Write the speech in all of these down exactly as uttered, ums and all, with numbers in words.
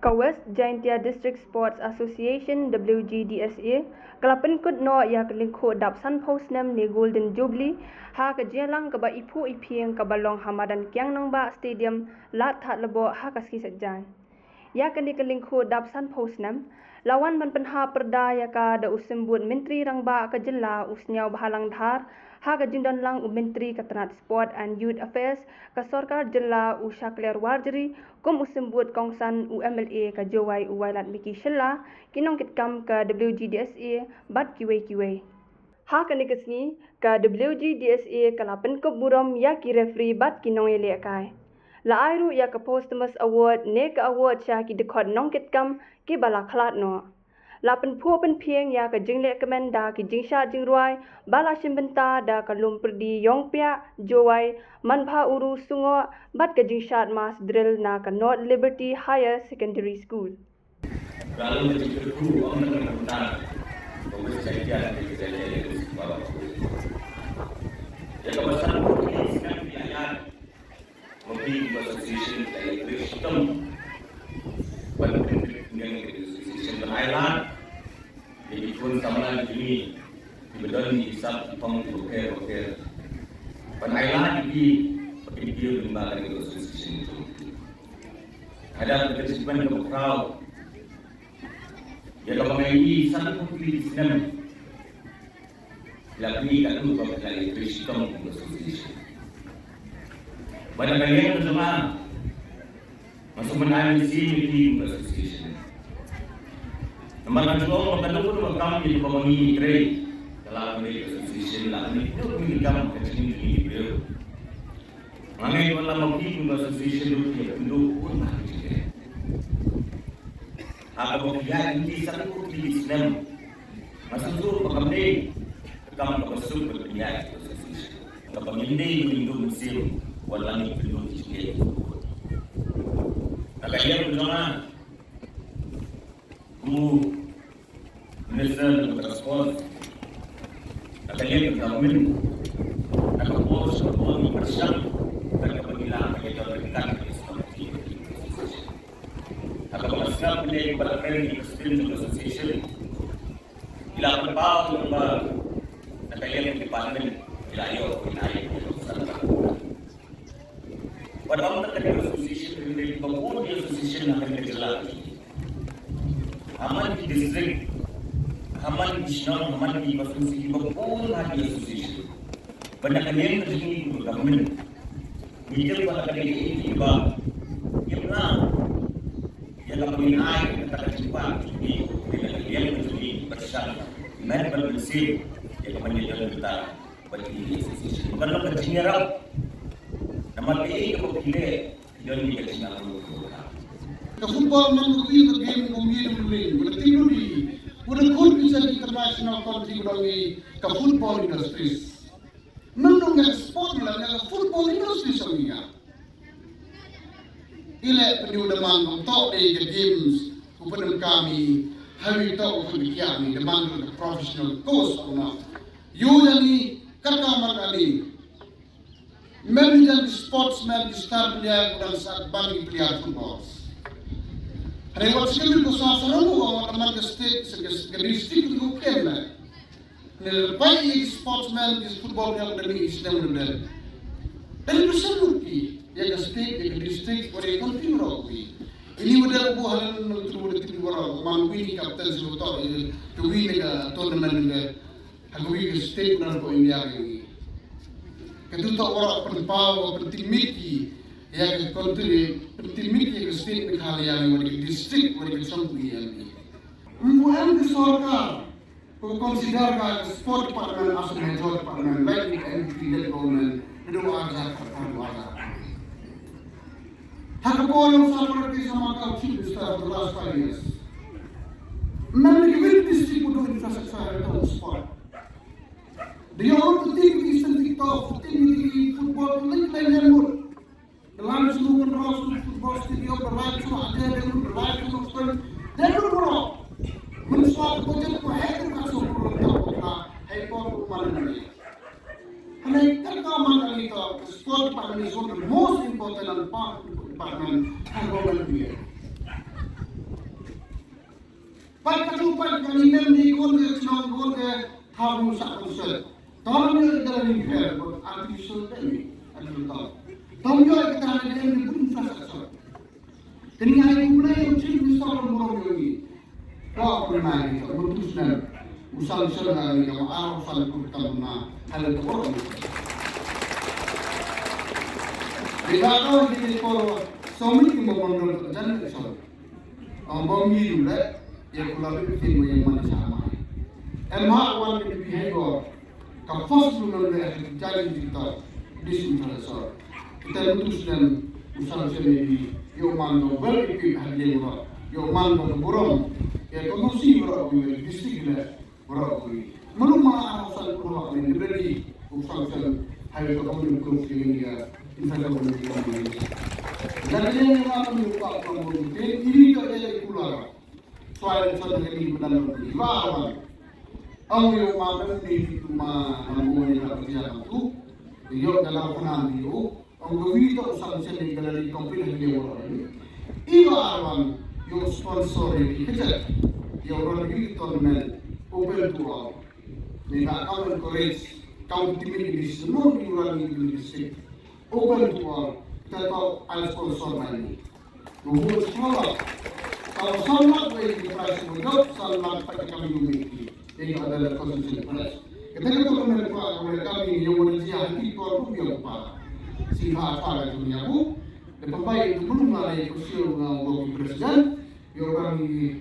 Ka West Jaintia District Sports Association, W G D S A, ka la pynkut noh ïa ka lyngkhuh dap sanphew snem ne Golden Jubilee ha ka jingïalang kaba iphuh iphieng kaba long ha madan Kiang Nangbah Stadium, Ladthadlaboh, ha ka sngi Saitjaiñ. Ïa kane ka lyngkhuh dap sanphew snem la wan ban pynhap pyrda ïa ka da u Symbud Myntri Rangbah ka jylla, u Sniawbhalang Dhar, ha ka jingdon lang u Myntri ka tnat Sport and Youth Affairs ka sorkar jylla, u Shakliar Warjri, kum u Symbud kongsan, u M L A ka Jowai, u Wailadmiki Shylla, ki nongkitkam ka W G D S A bad kiwei kiwei. Ha kane ka sngi, ka W G D S A ka la pynkup burom ïa ki referee bad ki nongïalehkai. La ai ruh ïa ka Posthumous Award ne ka award sha ki dkhot nongkitkam kiba la khlad noh. La pynphuh pynphieng ïa ka jinglehkmen da ki jingshad jingrwai ba la shim bynta da ka Lumpyrdi Ïongpiah, Jowai, Manbha Uru, Sungoh, bad ka jingshad mass drill na ka North Liberty Higher Secondary School. Lalu ka jingkyrkhu ong na ka bynta ka West Jaintia ka jingkyrkhu. Ïa kaba san phew snem ki la ïaid, ma phi ka association ka ïa trei shitom ban pynbeit pynbiang ka association ban ai lad ïa ki khun samla jong ngi kiba don ki sap ki phong kiba pher ba pher, ban ai lad ïa ki ba kin kiew lyngba ka association jong ngi. Hadien ka jingkyrmen kaba khraw ïa kaba ngi ïohi san phew tylli ki snem. La pyni katto katne ka association. Bad na ka liang ka jong nga, nga sngewbha ban ai mynsiem ïa ki association. Namar nga sngewbha ba katto katne ka kam ïa kaba ngi trei, ka la ka association, la ka kam ka jingim jong ngi briew. Nga ngeit ba lada ma phi kum ka association ruh ki ïakynduh bun ha ka jingim. Ha kaba phi ïaid ïa ki san phew tylli ki snem, nga sngewthuh ba kam dei ka kam kaba suk ban pynïaid ka association. Kaba ngin dei ban ïakynduh mynsiem wat la ngi ïakynduh ki jingngeit. Na ka liang jong nga, kum u Minister na ka bynta ka sport, na ka liang ka government, na ka por sha ka por ngi pyrshang, na ka bynta ka liang ka government kan ka sport. Na ka bynta ka sport ne ba la kren ni president of association. Ila pynpaw ba na ka liang ka department ila ïoh ila ïoh. Bad ym tang ka association, ka dei ba bun ki association ha kane ka jylla. Ha man ki district, ha man ki shnong, ha man ki constituency, ba bun ha ki association. Bad na ka liang ka jong ngi kum ka government, ngi tip ba ka dei kaei kaba ïa pynlong ïa kaba ngin ai kata ka jingkwah jong ngi, na ka liang ka jong ngi pyrshang met bad mynsiem ïa kaba ngin ïa don bynta. Bad ki association. Bukan long ka jingïarap. Namar kaei kaba phi leh, phi don ïa ka jingangnud. Ka football man ka ïa ka game kum ïa ka ring, ka team rugby, ka khun ki international country, ka football industries. Man ka sport la ka football industries ong ïa. Ile pynïoh da man ong toh dei ka games, u pyndonkam i, hawi toh u pyndonkam i, da man ka professional course ong na. Ïoh ïa ni, kata man ani. Mem jan sportsman, ki star player, u dang sat ban ki player football. Hynrei wat skhem ko sa sarong u ong wat man ka state, ka district u kem na. Ne pai ïa ki sportsman, ki football player, da ni snem da. Dang pynshong ki ïa ka state, ïa ka district, wat ïa ka country ruh ki. Ini wat da bu halan nang tu da tu ruh man wi ni captain su to ïa ka wi ni ka tournament ni. Ha ka wi ka state na ko India ka wi. Ka tu to ruh pynpaw, pyntimit ki ïa ka country, pyntimit ïa ka state Meghalaya, wat ïa ka district, wat ïa ka song wi ïa ni. Mbu em ka sorkar Ko consider ka sport department as a major department, like the N P P led government, naduh ar hajar khatphra, dua hajar. Ha ka por ïa u Sir Prestone Tynsong Hynñiewtrep, Chief Minister for the last five years. Mynta ki wi district u dei infrastructure ha ka sport. Dei ïoh u team ki Eastern TikTok, u team ki football, u link line line mut. The line is moving across the football stadium, the line is not there, they would, the line is not there, they would grow. Mun swat budget ko hai ko kaso ko ko hai ko ko mana ni. Hynrei kata man ani to, sport department is one of the most important and powerful department ha government ni. Pat ka tu pat ka ni mem ni kon ke chnong kon ke thaw nu sa kon se. Tom yo ka ni pher kon artificial te ni. Adu tom. Tom yo ka ta ni ni bun sa sa sa. Kini ai ku blai yo chin ni sa kon mo yo ni. Ko ko na ni ko mo tu snem. Usang sel na ni ko ar usang ku tam na. Hal to ko. Di ba ko di ko so mi ki mo mo jan so. Ong bom yi yu le, ya kula bi kin mo yang mana sama. Em ha wan bi bi hai go. Ka first lu le ha jali di ta. Dis in ta so. Kita mutu snem usang sene di yo man go well equipped ha di ro. Yo man go burom. Ya ko musi ro ko district le. Bro, manu ma ang san ko ha ni ready. Ku sang san hai ko ko ni ko ni ya. Insan ko ni ko ni. Dan ni ma ko ni ko ko ni ini ko ya kula. Soal so ni ni bulan ni. Wa wa. Ang yo ma ni ma ma mo ni la ko ya tu. Yo dalam kanan yo. Ong ka wi to sang sen ni gallery complete ha ïa wara. Iwa arwan yo sponsor ïa ki kecet. Ïa wara wi tournament open to all. Ni na ka encourage ka ultimate ni semua ni wara ni district. Open to all. Kita to al sponsor mani. Ruhut sekolah. Kalau sanlak wei di price mo jop, sanlak pa kami umi. Ini adalah konsumsi price. Kita kata kami ko ko kami ni yang wala jia hati ko tu yang pa. Si ha pa la dunia bu. Lepas baik itu belum ada yang kecil ngau bagi presiden. Yo kami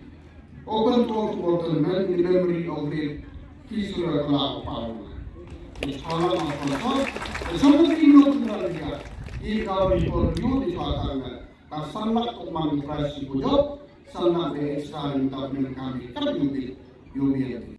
open to all to all tournament in memory of late Ki Surya Kala Palu. Inshallah ma sponsor. Inshallah ki no kunra dia. Ini kami for you di Patanga. Ka sanlak ko man price si bujok, sanlak de extra ni ta men kami, kami yubi, yubi.